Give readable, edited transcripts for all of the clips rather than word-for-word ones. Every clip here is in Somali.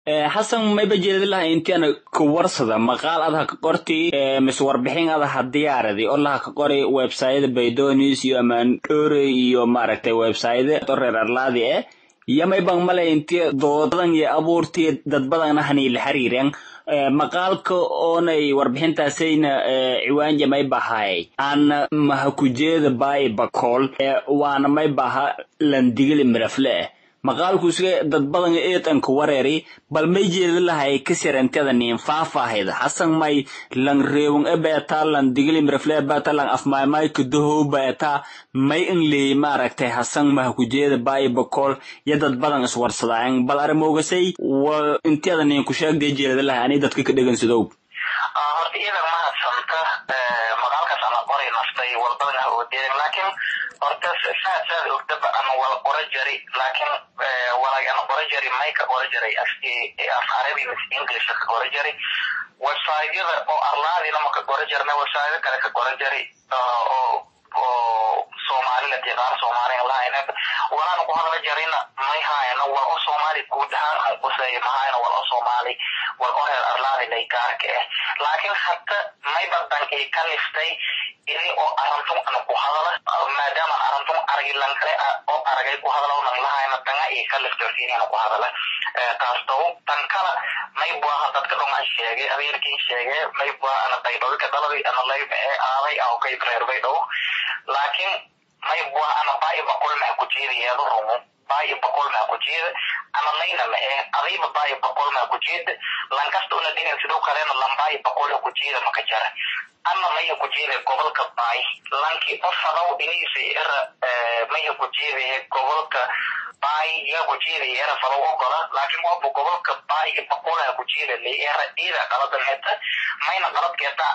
Xasan, mayba jeedi laha intiana ku warsada maqaal adha ka qorti mise warbixin adha diyaaradi oo laha ka qori websayada Baydonis iyo Amaan Dhoore iyo maaragtay websayada oo reer arlaadi iyo mayban male inti doodadan iyo abuurtii dad badanna hani la xiriireen maqaalka oonay warbixintaasayna ciwaanja may bahay aan mahakujeeda baay bakool waana may baha landigili mirafle maqaalkuusga dad badan eedan ku wareeri. Bal may jeedi lahay kasiranteda nin faahfaahida Xasan, may lan reewon ebeeta lan digili mirafle ebeeta lan afmaymay kudahow beeta may in leey maaragtay Xasan mahakujeeda baay bakool iyo dad badan iswarsadaayan. Bal arrimoogasay wa inteeda nin ku sheegdee jeedi lahay ani dadka ka dhegansadow. Horta iyadan mahadsanta, maqaalkaas ana qoray naftay walbadan ha odeerin, laakiin horta saad ogdaba ama wala qora jari, laakiin walay ana qora jari may ka qora jaray af Carabi mis English ka qora jari. Website-yada oo arlaadina ma ka qora jarna, website kale ka qora jari oo Soomaali la qaar Soomaali lahayn. Walaan ku hadla jarina may haayana wal oo Soomaali guud ahaan aan quseeyo mahayna, wal oo Soomaali wal oo reer arlaadi lay gaarka ah. Laakiin hatta may badan ay ka liftay ini oo arantun ana ku hadala, maadaama arantun aragay lan kale oo aragay ku hadala nan lahayna danga ay ka liftay ini ana ku hadala. Taas taw tan kala may buaha dadka dhan aan sheegay, adeerkii sheegay, may bua ana Baydhabo ka dhaladay, ana layba ee aaday aw kay reer Baydhabo, laakiin may bua ana baay boqol ma ku jeedayeedo rumo baay boqol ma ku jeeda ana layna ma ee adayba baay boqol ma ku jeeda lankasta una dhigan. Sidoo kalena lan baay boqol ku jeeda ma ka jara, ana maya ku jeeda gobolka baay. Lanki ofadaw inaysa era maya ku jeedaya gobolka baay yaa ku jeedaya era fadaw ogola, laakiin waaba gobolka baay boqolaha ku jeeda le era ida qaladan heta mayna qaladkeeta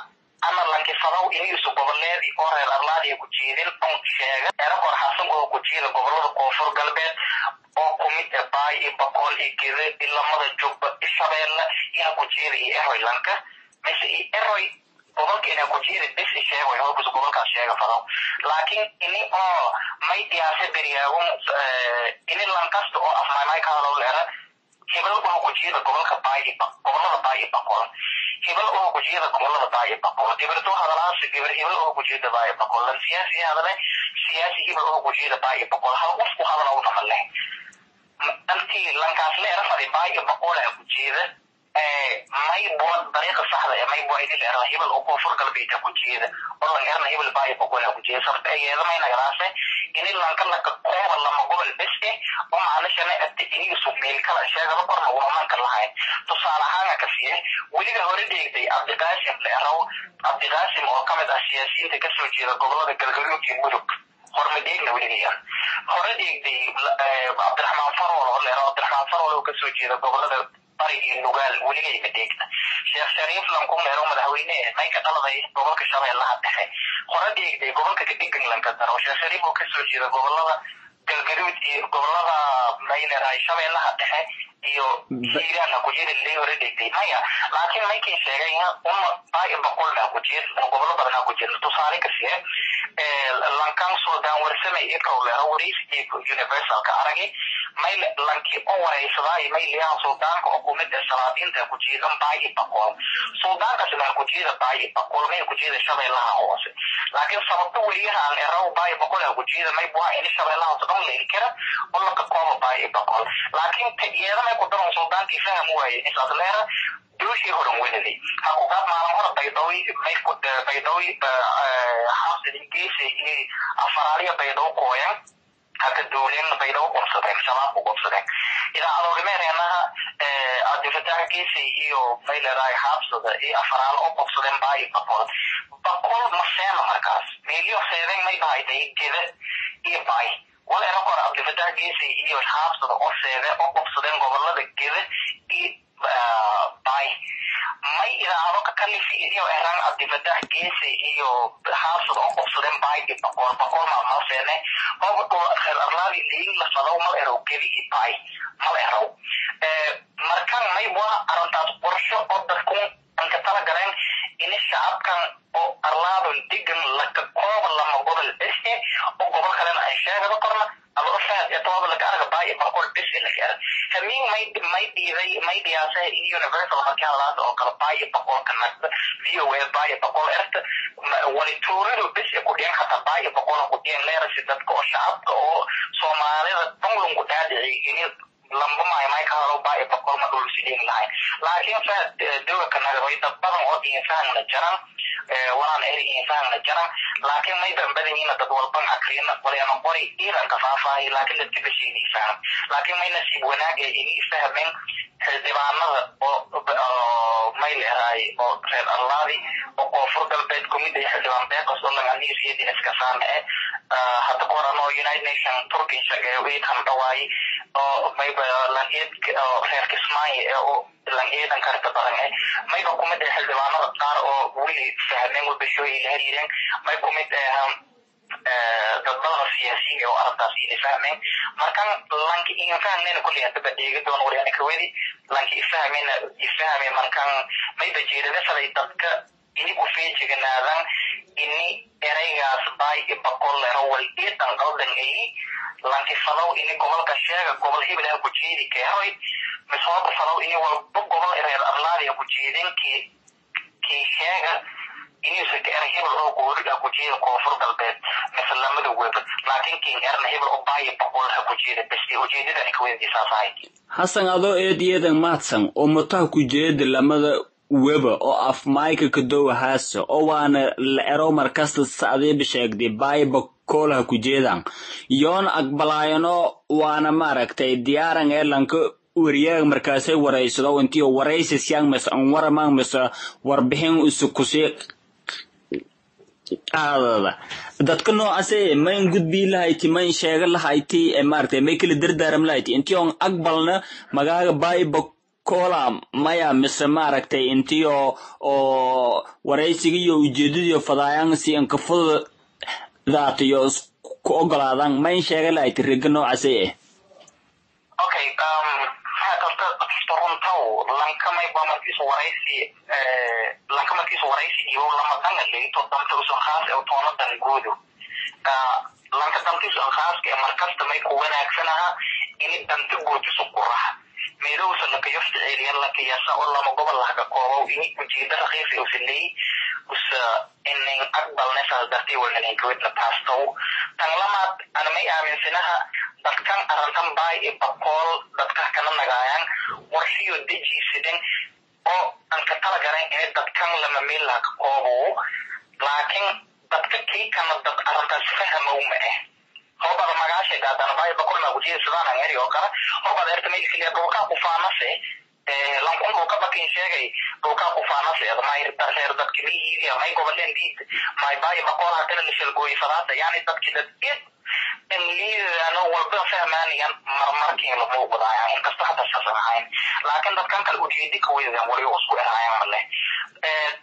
ama lanki fadaw inaysu goboleedii oo reer arlaadiya ku jeedin on sheega era kor Xasan oo ku jeeda gobolada Koonfur Galbeed oo kumid e baay iyo boqol iyo gede iyo lamada jubba iyo Shabeelle yaa ku jeeda iyo eroy lanka mise iyo eroy gobolka inaa ku jeeda bes i sheegoy horkus gobolkaas sheega fadaw. Laakiin ini oo may diyaase beryaagun ini lankasta oo afmaymay ka hadalow leera hebel oo ku jeeda gobolka baay iyo gobolada baay iyo boqol, hebel oo ku jeeda gobolada baay iyo boqol, gabarto hadalaas gabar hebel oo ku jeeda baay iyo boqol, lan siyaasi hadale siyaasi hebel oo ku jeeda baay iyo boqol, hal qof ku hadalaw nama leh. Intii lankaas leera fadi baay iyo boqol ku jeeda may bua dariiqa saxda ee may bua ini leerada hebel oo Koonfur Galbeed ku jeeda oo lan erna hebel baay boqol ku jeeda. Sababta iyada may nagalaase ini lanka laka kooba lama gobol bes eh oo macnashana ati ini isu meel kala sheegada korna ulamanka lahayn. Tusaale ahaan ka siye weliga hore dheegtay Cabdiqaasim la eraw, Cabdiqaasim oo kamid ah siyaasiyiinta kasoo jeeda gobolada Galgaduud iyo Mudug, horma dheegna weligayan hore dheegtay Cabdiraxmaan Farool oo la eraw, Cabdiraxmaan Farool oo kasoo jeeda gobolada Bari iyo Nugaal, weligay ma dheegna. Sheekh Shariif lankun leero madaxweyne may ka dhaladay gobolka Shabeellaha Dhexe, hore dheegday gobolka kadhigan lanka daro Sheekh Shariif oo kasoo jeeda gobolada Galgaduud iyo gobolada may leedahay Shabeellaha Dhexe iyo Hiiraanna ku jeeda lee hore dheegday maya. Laakiin maykii sheegay uma baay boqolna ku jeed gobollo badanaa ku jeedna. Tusaale ka siye lankan Suldaan Warsame ikrow leero wareysi Universalka aragay may lanki oo wareysaday may leeyahan suldaanka oo kumid ah salaadiinta ku jeedan baay boqol, suldaankaasi maa ku jeeda baay boqol, may ku jeeda Shabeellaha Hoose. Laakiin sababta weriyahan eraw baay boqol ku jeeda may buha ini Shabeellaha Hoose dhan la inkira oo laka kooba baay boqol, laakiin iyada may ku daran suldaankii faham waaye insaas leera duushii horan wedaday hakugaad maalin hore Baydhawi may Baydhawi xaafid Ingiriisi iyo afaraaliya Baydhabo kooyan haka duuleen Baydhabo qobsadeen, Shabaab ku qobsadeen idaacadoogimeereenaha Cabdifataax Geesi iyo may leedahay xaabsada iyo afaraal oo qobsadeen baay boqol boqol ma seena markaas meelyo seedeen may bahaytay geda iyo baay wal era kor Cabdifataax Geesi iyo xaabsada oo seede oo qobsadeen gobolada geda iyo baay may idaacado ka kalifi iyo eraan Cabdifataax Geesi iyo xaabsada oo qobsadeen baay iyo boqol boqol maalmaa seene oo reer arlaadi liin la fadaw mal erow gedi iyo baay mal erow. Markan may waa arrintaas qorsho oo dadku aan ka tala galeen ini shacabkan oo arlaadon degan laka kooba lama gobol bes oo gobol kalena ay sheegada korna ama u fahad ee todoba laka arga baay boqol bes laka arag. Laakiin may diiday, may dhiyaasay in Universal markii hadalaas oo kale Bay Boqol ka nagda, VOA Bay Boqol erta wali tuuridu bis ku dhiyan, hataa Bay Boqol ku dhiyan leerasi dadka oo shacabka oo Soomaalida dunglunku dhaadhici ini lamba may ka hadalo Bay Boqol ma dhul sidin lahayn. Laakiin fa doga ka nagabay dad badan oo insaanna jaran walaan eri insaanna jaran, laakiin may dambadanyiina dad walban akrina waliyana qori iidan ka faahfaahay, laakiin dadka bashiiniisaan. Laakiin may nasiib wanaag ee inii fahmeen xildhibaanada oo may leedahay oo reer Allaadi oo Koonfur Galbeed kumid ay xildhibaan Beekos oo langaniis iyo diniskasaan hadda koran oo United Nation Turkey shaqeeyo iidan dhawaayi oo mayba langeed oo reer Kismaayo oo langeedan karta badan mayba kumid xildhibaanada qaar oo weli fahmeen oo bashooyin la xiriireen. May kumid dad badan oo siyaasiyiin oo arrintaas ina fahmeen. Markan lanki in fahmeen kulli hadaba dheegi doon wali kawedi lanki ifahmeen ifahmeen. Markan mayba jeedada falay dadka ini ku feejignaadan ini eraygaas Bay Boqol lero wal iidan qaldan ay lanki falow ini gobolka sheega gobol hebel ha ku jeedi keeroy misooka falow ini walba gobol reer Arlaadi ha ku jeedin kii sheega inuusan ka eray hebel oo goori ha ku jeeda Koonfur Galbeed mise lamada web, laakiin kiin erna hebel oo Bay Boqol ha ku jeeda bas ujeedadani kaweydii saas ahay. Xasan, adoo eed iyadan mahadsan oo mutaha ku jeeda lamada weba oo af mayka kadowa haase oo waana la ero markasta sacdiiba sheegday Bayba koolaha ku jeedaan yoona aqbalaayano waana maaragtay diyaaran ee lanka wariyaag markaasay waraysado intii waraysi siyang mise an waramaan mise warbixin isu kusii qaadada dadka noocaase mayn gudbii lahayti, mayn sheega lahayti, maaragtay may kala dardaaram lahayti intii on aqbalna magaaga Bayba kola maya mise maaragtay intii oo waraysiga iyo ujeedadiyo fadaayaan si anka fududaatiyo isku ogolaadaan, mayn sheega lahayti riga noocaase? Okay, horta runtow lanka mayba markiisu waraysi lanka markiisu waraysi dhiibo lama danga leeyto danta usan khaas ee toona dan guudo. Lanka dantiisu an khaaska ee markasta may ku wanaagsanaha ini danta guud isu ku raxa meelowsa laka yafticeliya laka yasa oo lama gobol lahka koobow ini ujeeda raqiis usa leey usa inin aqbalne saas dartay walnankawedna taastow. Tan lamaad ana may aaminsanaha dadkan arrintan Baay i Bakool dadka kana nagaayaan warshiyo dejiisidin oo aan ka talagaran inay dadkan lama meel laha ka koobow, laakiin dadka kii kana dad arrintaas fahamow ma hobada magaashay gaadana Baay Bakool maa kujeeda sidaan aan eri oo kale hobada erta meel keliya dhulkaa kufaanase lankun dhulka bakin sheegay dhulkaa kufaanase may reer dadki miyiidiya may goboleen diid may Baay Bakool hadana la shalgooyi fadaasa yani dadki dad id in liidano walba fahmaanayan marmarkiin lamu wadaayan inkasta hadda saasan ahayn, laakiin dadkan kale ujeedi ka weydan waliyo isku eraayan male.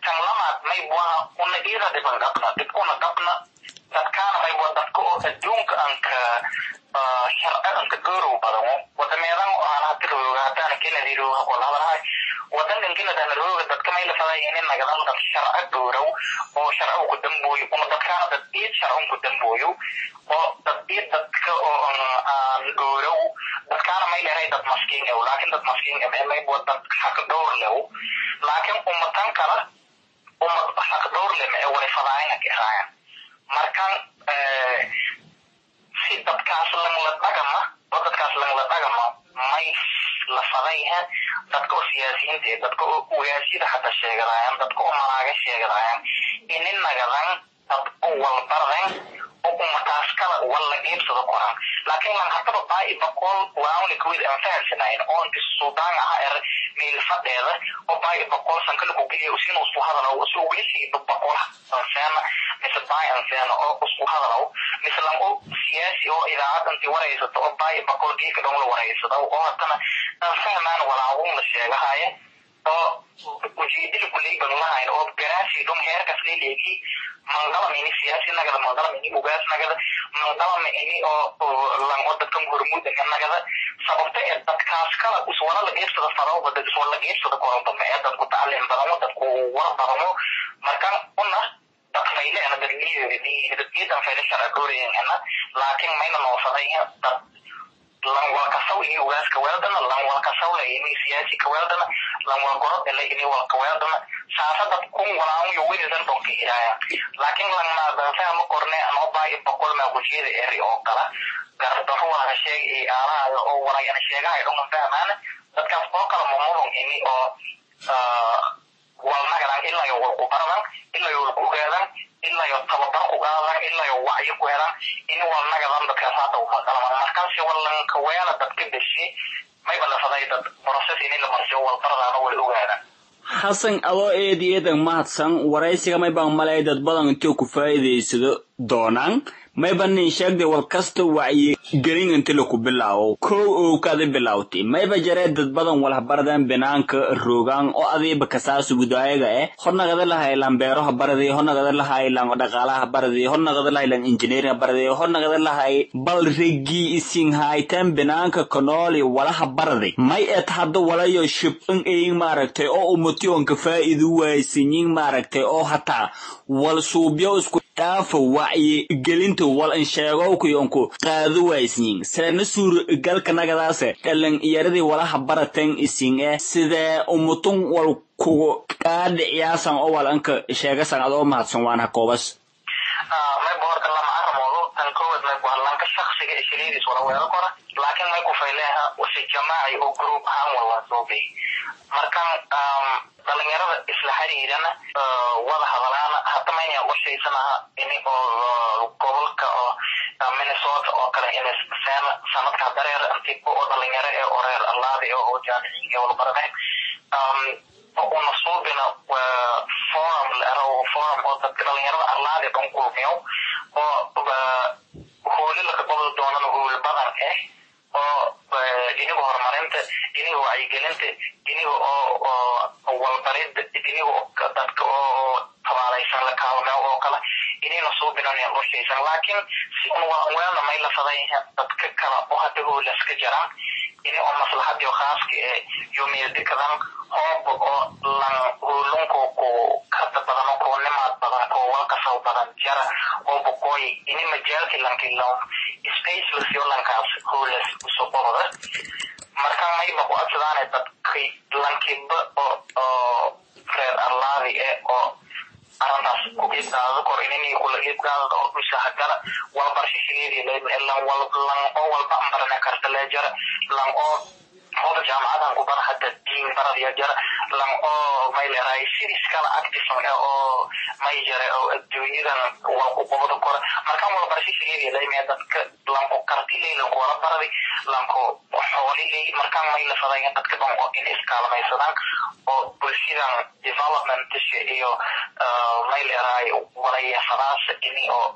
Tan lamaad may buaha una iida dhiban qabna dhibkuna qabna dadkaana may bua dadka oo adduunka anka sharci anka goorow badan wadameedan oo aan hada rooga haddaana Kennedy rooga oo lahadalahay wadankan Canada rooga dadka may la faday in nagadan dad sharci goorow oo sharci ku dambooyo una dadkaana dad iid sharci ku dambooyo oo dad iid dadka oo aan goorow dadkaana may leeyahay dad maskiin ah, laakiin dad maskiin ah may bua dad xaq dhowr leh, laakiin ummatan kala ummad xaq dhowr leh ma wali fadaayna ka eraayan. Markan si dadkaas langla dhagama oo dadkaas langla dhagama may la fadayha dadka oo siyaasiyiinta ee dadka oo ugaasida hata sheegadaayaan dadka oo malaaga sheegadaayaan ini nagadan dad oo walbardan oo ummataas kala walla geebsada koran. Laakiin lan hataba Baay Boqol waawni kuwid aan fahamsanayn oo inti suudaan aha er meel fadheeda oo Baay Boqol sankala ku geliya usiin usku hadalo usu ugelisi boqol anseena mise Baay anseena oo usku hadalo mise lan oo siyaasi oo idaacad inti waraysato oo Baay Boqol geeka dhan la waraysado oo hatana aan fahmaan walaagun la sheegahaya oo ujeedada kuley ban lahayn oo garaasi dhum heerkaas leeleegi mangalama ini siyaasi nagada, mangalama ini ugaas nagada, mangalama ini oo lan oo dadkan hormuud nagada sababta ee dadkaas kala uswala la geebsada fadawba dad iswala la geebsada koronta ma ee dadku tacliin badano dadku war badano. Markan una dad fayle ana dad liidada dad iidan fayle sharci doorayeen laakiin mayna noo fadaya dad Lan walkasaw ini ugaaska weeldana, lan walkasawla ini siyaasi ka weeldana, lan walgorodele ini walka weeldana, saasa dad kun walaun yo welidan dhonka hiraaya. Laakiin lan maadan fahma korne anoo baayi boqol maa kujeeda eri oo kala gardaro walaga sheeg iyo aalaha oo walagana sheegahay dhonkan fahmaana dadkaas oo kala mamulun ini oo walnagadan ilaa yo walku baradan, ilaa yo walku ogaadan, ilaa yo tababar ku qaadan, ilaa yo wacyi ku helan ini walnagadan dadkaas hadda umaqalaman. Markaasi walanka weela dadka beshi mayba lafaday dad process ini la marsiyo walbaradaana wal ogaadan. Xasan, adoo eed eedan mahadsan waraysiga, maybaan malay dad badan intuu ku faa'iidaysado doonaan. Mayba nin sheegday wal kasta wacyi gelin inti laku bilaawo kow owkaada bilaawtay. Mayba jaree dad badan walhabaradeen binaanka roogaan oo adiiba kasaas gudaayaga eh hornagada lahaylan beeroha baradii, hornagada lahaylan dhaqaalaha baradii, hornagada lahaylan engineering baradii, hornagada lahay bal regii isin hayteen binaanka kanooli walaha baraday. May et hadda walayo shibin eyin maaragtay oo umatiyoonka faa'iidu waaysinyin maaragtay oo hataa wal suubyo isku dhaafa wacyi gelinta wal insheegowkayonku qaado waaysinyin seena suurgalka nagadaase dhalinyaradii walaha barateen isin eh sidee umutun wal kugu qaadhiciyaasan oo wal anka sheegasan? Adoo mahadsan, waan hakoobas. Mayba horta lama arrimoodo. Tan koowaad, mayba lanka shaksiga ishiriidis wala weelo kora, laakiin may ku fayleha si jamaaci oo group ahaan wala soobay. Markan dhalinyarada isla xiriirana wada hadalaana hadda mayna qorshaysanaha ini oo gobolka oo Minnesota oo kale in seena sanadka dareer inti oo dhalinyaro ee oo reer allaadi oo jaamiciin ee wala baradeen una suubina forum la forum oo dadka dhalinyarada arlaadi dhan kulmiyo oo hooli laka qobol doonana hool badan eh oo iniga horumarinta, iniga wacyigelinta, iniga oo walbarid, iniga dadka oo tabaalaysan la kaalmeyo oo kale inayna suubinan qorshaysan. Laakiin si un weelna may la faday dadka kale oo hadda hoolaska jiraan ini oo maslaxadii khaaska ee yo meeldikadan hoob oo lan hoolunko ku karta badan oo koo nimaad badan koo walkasaw badan jara oo boqooy ini majaalki lanki lan space lasiyo lankaas hoolas usoo qobada. Marka mayba ku adsadaane dadki lankiba oo reer arlaadi eh oo arrintaas ku iibqaadado kor inini kula iibqaadado oo dhusahagala walbarsho shigeedi lan wal lan oo walba ambarane karta lee jara, lan oo hooda jaamacadan ku bara hadda diin baradiya jara, lan oo may leerahay sidis kala active oo may jara oo adduunyadan wal ku qobado kora. Marka walbarasho shigeedi leymee dadka lanku karti ley, lanku wala baradi, lanku xooli ley. Markaan may la fadayan dadka dhan oo in iskaalmaysadaan oo bulshadan development iyo may leerahay walayafadaas ini oo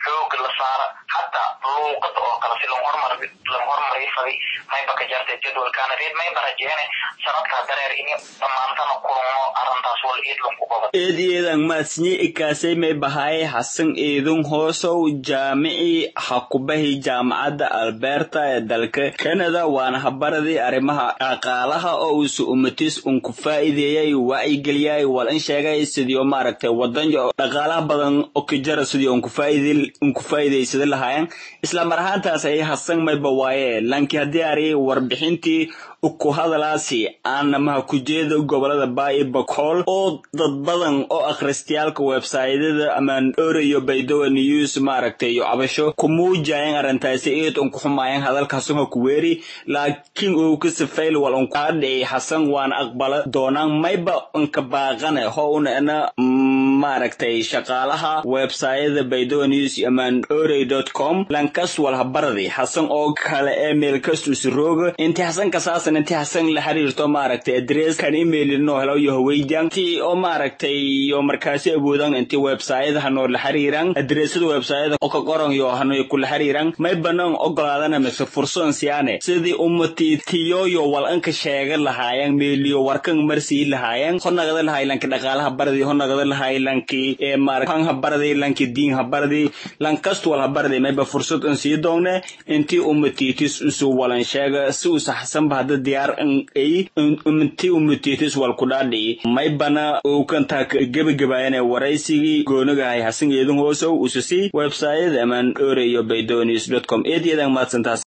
xoog la saara, hataa luuqada oo kale si lan horumariyo faday mayba ka jartay jadwalkaana reed. Mayba rajeene sanadkaa dareer ini dhammaantana kulunno arrintaas wal iid lanku qoban. Eed eedan maadsinye ikaasay may bahaye Xasan Eedun Hoosow, jaamici hakubahi jaamacadda Alberta ee dalka Canada, waana habaradii arrimaha dhaqaalaha oo uusu umatis un ku faa'iideeyay, wacyigeliyay, wal in sheegay sidii oo maaragtay wadanjo dhaqaalaha badan oo ka jara sidii un ku faa'iidaysada lahaayeen. Isla mar ahaantaas ay Xasan mayba waaye lankii haddii ari warbixintii ku hadalaasi aanamaha kujeeda gobolada Baay Bakool oo dad badan oo akhristayaalka websaydyada amaan orayo Baydowa News maaragtay iyo cabasho ku muujayeen arrintaasi eed un ku xumaayeen hadalka Xasan ku weeri, laakiin uu ka sifayl wal un qaadhay Xasan waan aqbala doonaan. Mayba unka baaqane ho una ina maaragtay shaqaalaha websayada Baydowa News amaan oray.com lankas wal habaradi Xasan oo kale email kasta usrooga inti Xasan kasaasan inti Xasan la xiriirto maaragtay address kan email noo helo iyo haweydan ti oo maaragtay iyo markaasi awoodaan inti websayada hanoo la xiriiraan addressada websayada oo ka qoran iyo hanoo kula xiriiraan. May banaan ogolaadana mise fursan siyaane sidii ummati tiyoyo wal anka sheegan lahaayeen meeliyo warkan marsii lahaayeen honagada lahay lanki dhaqaalaha baradii, honagada lahay lanki ee maaragtay ha baradii, lanki diin ha baradii, lankast wal ha baradii. Mayba fursad un sii doonne intii ummatiitis usu walan sheega si uu saxsan ba hadda diyaar ay intii ummatiitis wal ku dhaadhici. Maybana uu kantaa gebagabaayane waraysigii goonagahay Xasan Eedun Hoosow ususi websayada amaan oreyo baydonews.com. Eed eedan mahadsantaas.